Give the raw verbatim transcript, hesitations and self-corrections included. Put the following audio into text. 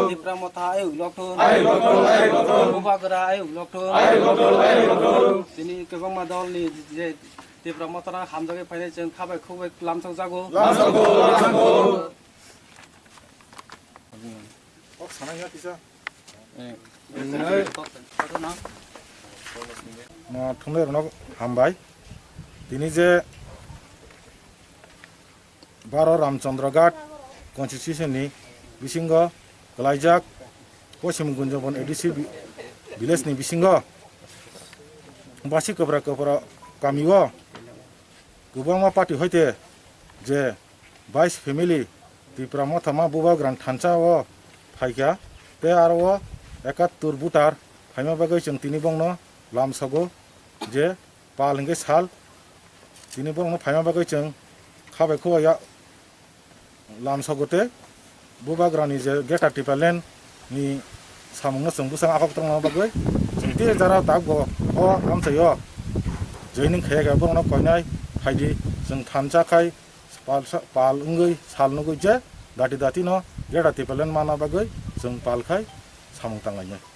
Tipra Motha ayuk lokthun. Ayuk lokthun, ayuk lokthun. Bubagra ayuk lokthun. Ayuk lokthun, ayuk lokthun. Tini kwbangma dolni je Tipra Mothano hamjagwi phainai chwng khabai khukbai lamsok jago. Lamsok jago, lamsok jago. Kok sanai ya kisa. Mo thumnairokno hambai. Tini je Baro Ramchandra Ghat constituency ni bisingo kwlaijak Poschim Gunjabon A D C vi-, village ni bisingo basi kwbra kwbra kami o kwbangma party hoite je bais family Tipra Mothama Bubagrani thansa o phaikha, tei aro o ekattur voter phaima bagwi chwng tini bongno lamsogo je pal hwnkhe sal, tini borokno phaima bagwi chwng khabai khua ya lamsogo tei Bubagrani je Greater Tipraland ni samungno chwng bwsang akhok tongna bagwi chwng tei jara tabgo o amchaio joining khaiya khe borokno koinai phaidi chwng thansa khai pal sa-, pal wngwi sal nugwi je dati dati no Greater Tipraland manna bagwi chwng pal khai samung tanglainai.